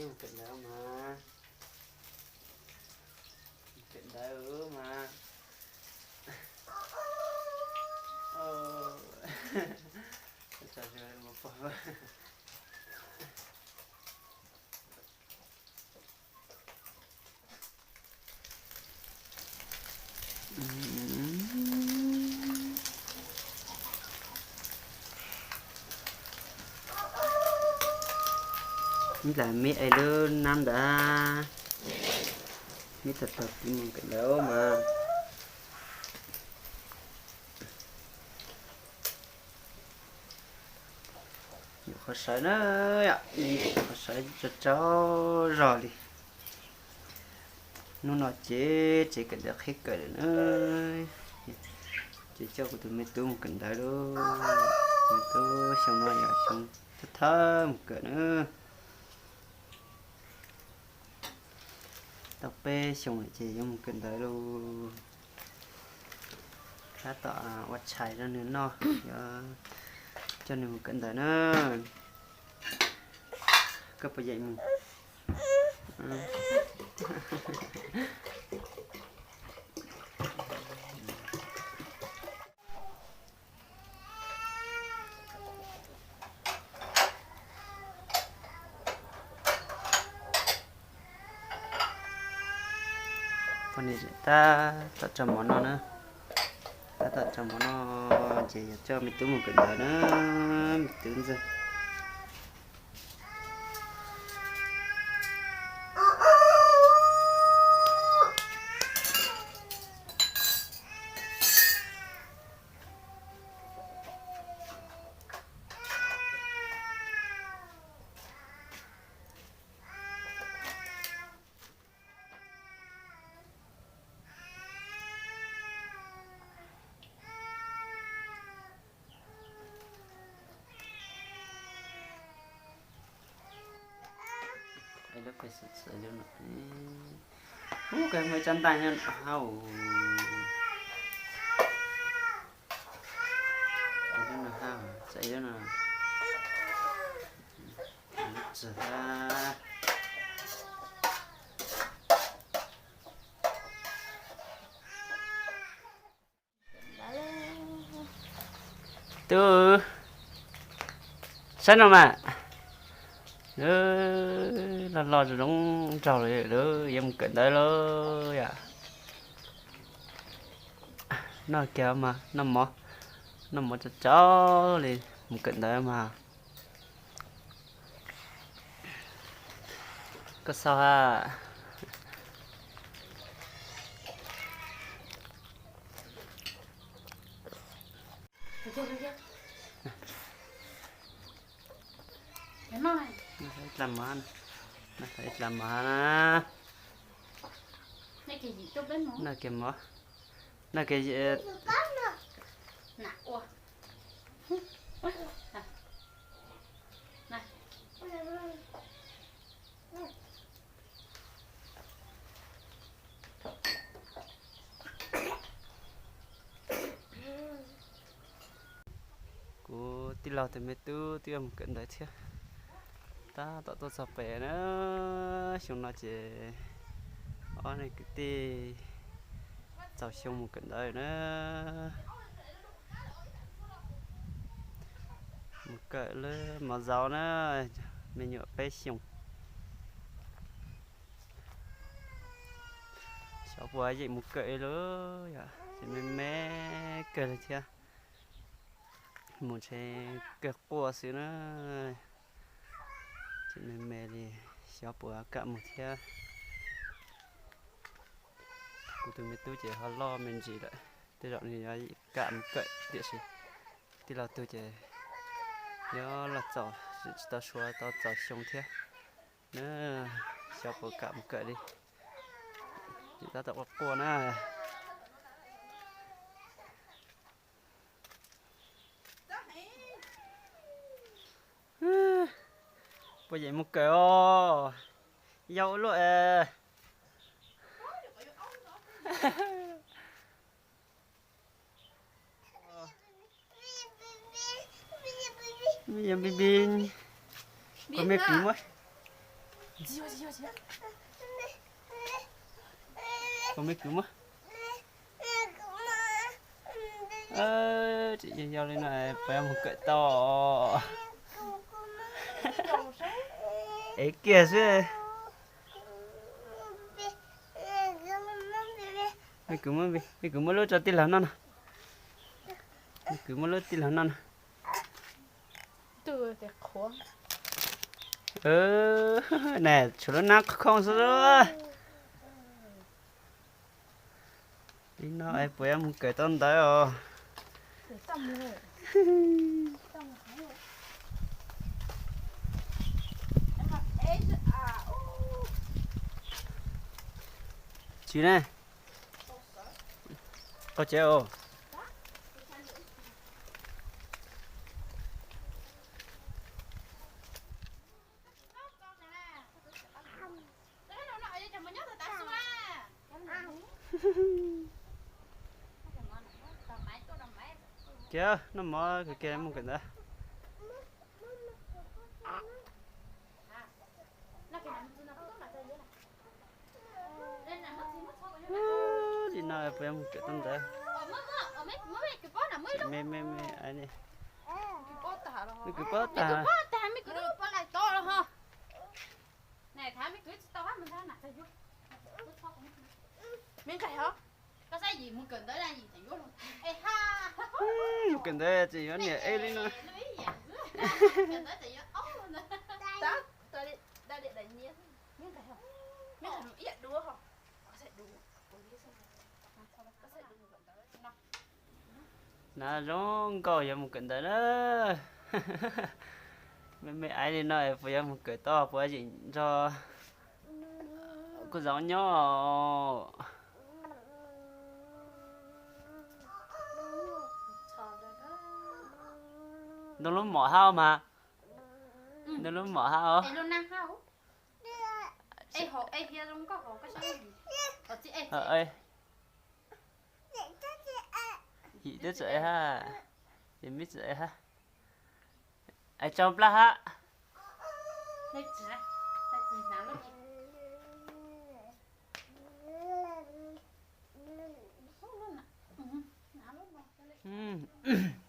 Mus kawm ntawv mas, mus kawm ntawv mas. Tso mus pog. Ntawm mib es lub nab ntawd, mib tau tau tib mus kawm ntawv mas. Nyuam qhuav sawv na, nyuam qhuav sawv tsaug tsaug zog li. Hnub no ces tsev kawm ntawv qhib kawm lawm na. Ces coj kuv tus me tub mus kawm ntawv lauj. Tus me tub xyoo no yog xyoo thawj thawj mus kawm na. Tau peb xyoo lawm ces yuav mus kawm ntawv lauj. Tab tom ua tshais rau nws noj, yuav coj nws mus kawm ntawv na. Koj puas yeem mus? Poj niam tab tom tso mov noj na. Tab tom tso mov noj ces yog coj me tub mus kawm ntawv na, me tub ntxawg. Ub, koj muaj ib tsob ntaj nyob no hauv. Ib lub no hauv, txawm ib lub no. Lub tswg hab. Tub, saib no mas. Loj loj zoo zoo nraug li lawm, yuav mus kawm ntawv lauj yom. Noj kiag mas, noj mov, noj mov tsau tsau li, mus kawm ntawv mas. Koj xauj ha. Ib dlav mov, ib dlav mov na. Noj kiag mov, noj kiag. Kuv tij laug tus me tub twb yuav mus kawm ntawv thiab, tab tom tuaj txog pem na. Xyoo no ces ob niag kwv tij txaus xyoo mus kawm ntawv na. Mus kawm lub mos zaus na, me nyuam peb xyoos. Xyov puas yeem mus kawm li lauj, yog ces me me kawg li thiab. Mus ntshe kawg quaj xwb na, ces me me li, xyov puas kam mus thiab. Kuv tus me tub ces ho loj me ntsis lawm, tej zaum nws yuav kam mus kawm tiam sis tij laug tug ces yuav los txaus, tsis tau suav tau txaus xyoo thiab na, xyov puas kam mus kawm li, ces tab tom quaj quaj na. Puas yeem mus kawm os? Yau ua luaj es. Yog npib npib, koj me kwv muab. Tsis yog, tsis yog, tsis yog. Koj me kwv muab. Tseem yog yog li no, puas yog mus kawm tau? Es kiag xwb. Me kwv muab, me kwv muab lub rau tij laug noj no. Me kwv muab lub tij laug noj no. Na, tshuav lub nab khoov xwb. Li no es puas yuav mus kawm tau ntawv os? Tsis ne, qhov tsev os. Kiag noj mov kawg kiag mus kawm ntawv. Li no puas yuav mus kawm tau ntawv? Me me me, me kwv paub tag. Mus kawm ntawv tsis yuav niam ej li no. Na zoo nkauj yuav mus kawm ntawv na. Me me aiv li no es puas yuav mus kawm tau, puas yim nrog kuv zaum nyob. Ntoo lub mom hab mas. Ntoo lub mom hab os. Yim twb txawm hab, ces mib txawm hab. Ais tsau plab hab.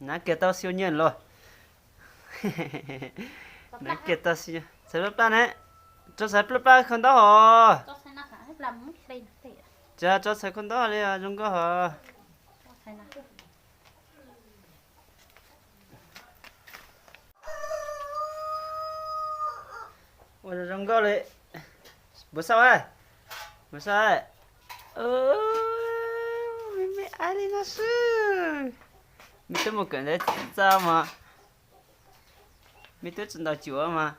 Hnav kiag tau xiu nyiaj los. Hnav kiag tau xiu, txhais plab plab ne. Tso txhais plab plab khaub ntaub hos. Tso txhais khaub ntaub li zoo nkauj hos. Ua zoo zoo nkauj li. Npus xauj, npus xauj. Me me aiv li no xwb. Me tub mus kawm ntawv txawj mas. Me tub tsis ntaus cuav mas.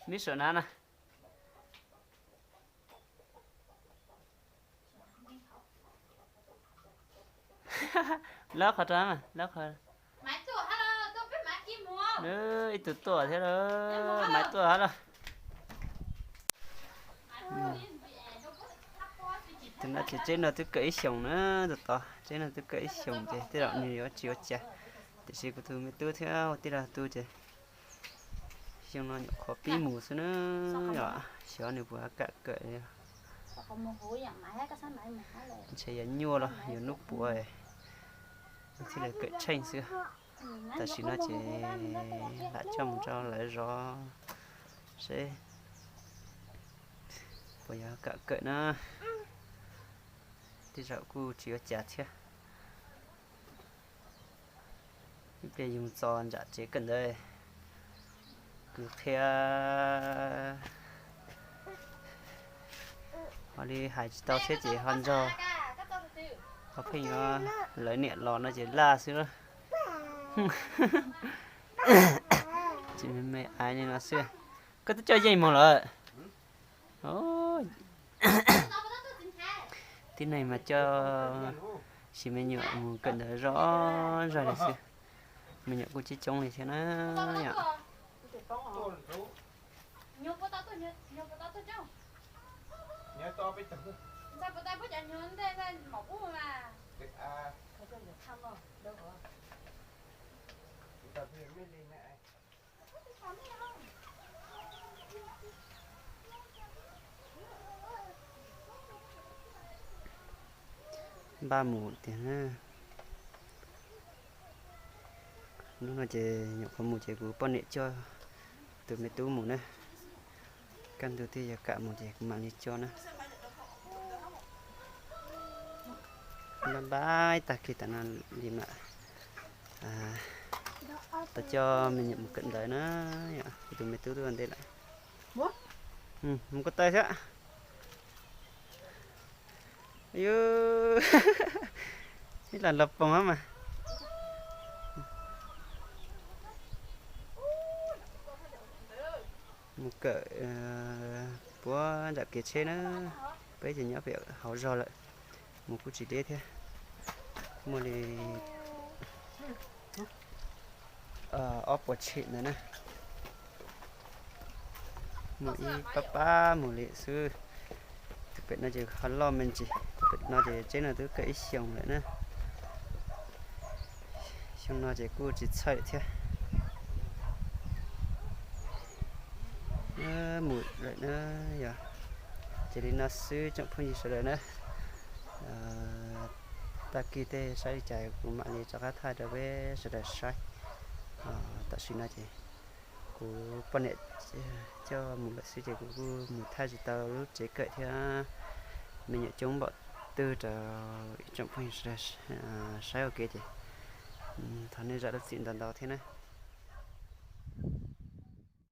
Mib saum na na. Lawv qhov rau, lawv qhov. Ib tug tuaj thiab lawm, Maiv tuaj hab lawm. Tus no ces tsev no twb kawm ib xyoos na, tus tod tsev no twb kawm ib xyoos ces tej zaum nws yuav tsis ua cas, tiam sis kuv tus me tub thiab ua tij laug tu ces xyoo no nyuam qhuav pib mus xwb na, yog xyov nws puas kam kawm. Ntshe yuav nyuaj los yuav hnub puav thiaj li kawm tsheej xwb. Tam sim no ces lam coj mus rau lawv zov seb puas yuav kam kawm na. Tej zaum kuj tsis ua cas thiab. Ib pliag yus txog nram tsev kawm ntawv, kuv qhia ho li hais tsis tau thiab ces ho nrog, ho pheej yuav lawv niam los no ces laj xwb. Ces me me aiv li no xwb. Koj twb coj yeej mus lawm. Tib neeg mas coj sis me nyuam mus kawm ntawv zoj zog li xwb. Me nyuam kuj coob coob li thiab na yom. Npaj mus tiag na. Hnub no ces nyuam qhuav mus ces kuv poj niam coj tus me tub mus na. Kaj ntug twb yuav kam mus ces kuv mam li coj na. Npaj npaj tag kis tam no li mam tau coj me nyuam mus kawm ntawv na. Kuv tus me tub twb ua ntej lawm. Mus ko taw thiab. Ib los los poob mas. Mus kawm puag nram kev tsheb na, peb ces nyob pem hauv zog lawm, mus kuj tsis deb thiab. Muaj li ob puas tshim ntawd na. Mus ib pab pab mus li xwb. Tus pem no ces ho loj me ntsis, tus pem no ces tsheb no twb kawm ib xyoos lawm na. Xyoo no ces kuj tsis txhawj thiab. Mus lawm na yog. Ces li no xwb tsoom phooj ywg sawv daws na. Tag kis tej saib li cas kuv mam li rov qab thaij rau peb sawv daws saib. Tam sim no ces kuv poj niam coj mus lawm xwb ces kuv kuj mus thaij tsis tau lub tsev kawm thiab me nyuam coob npaum twg rau ib tsoom phooj ywg sawv daws saib ua ke ces thov nej zam lub txim ntau ntau thiab na.